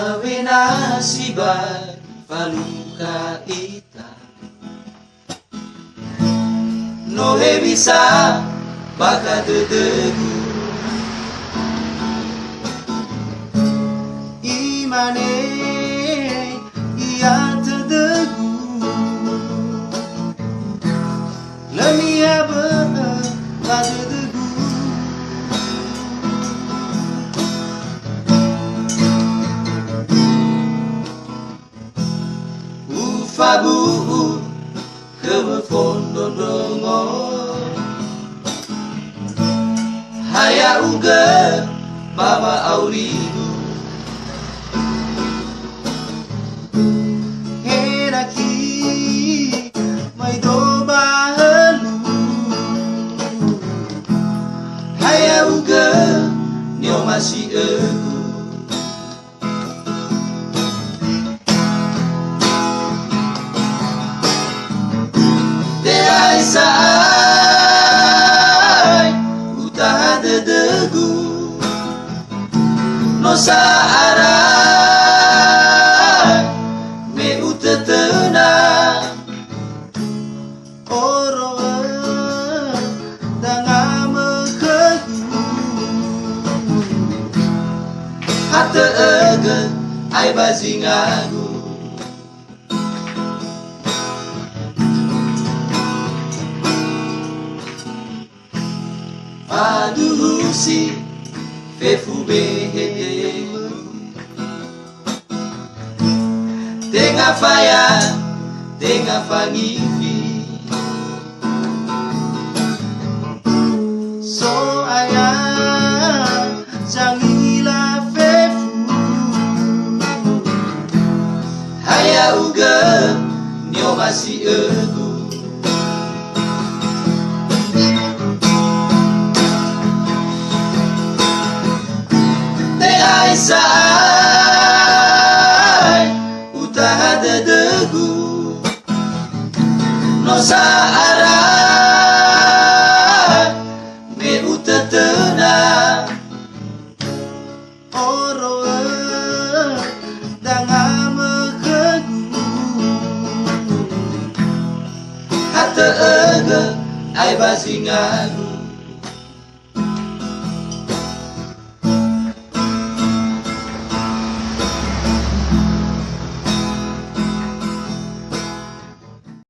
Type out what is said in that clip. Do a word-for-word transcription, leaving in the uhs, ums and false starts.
Awena sibai falukha ita. No hewisa bakha dödögu. Imane ia tödögu. Lö niha bö'ö ba dödögu. Ufabu'u khöwö fondrondrongo. Ha ya'ugö ba wa'aurigu. He rakhi mai do ba hölu. Ha ya'ugö ni'omasi'ögu. Te'ai sa'ae utaha dödögu. No sa'ara me utötöna. Oro'ö dangamö khögu. Ha tö'ögö ai ba zingagu. Faduhusi fefu behemu. Tenga faya, tenga fangifi. So'aya zangila fefu. Ha ya'ugö ni'omasi'ögu. Te'ai sa'ae utaha dödögu. No sa'ara me utötöna. Oro'ö dangamö khögu. Ha tö'ögö ai ba zingagu.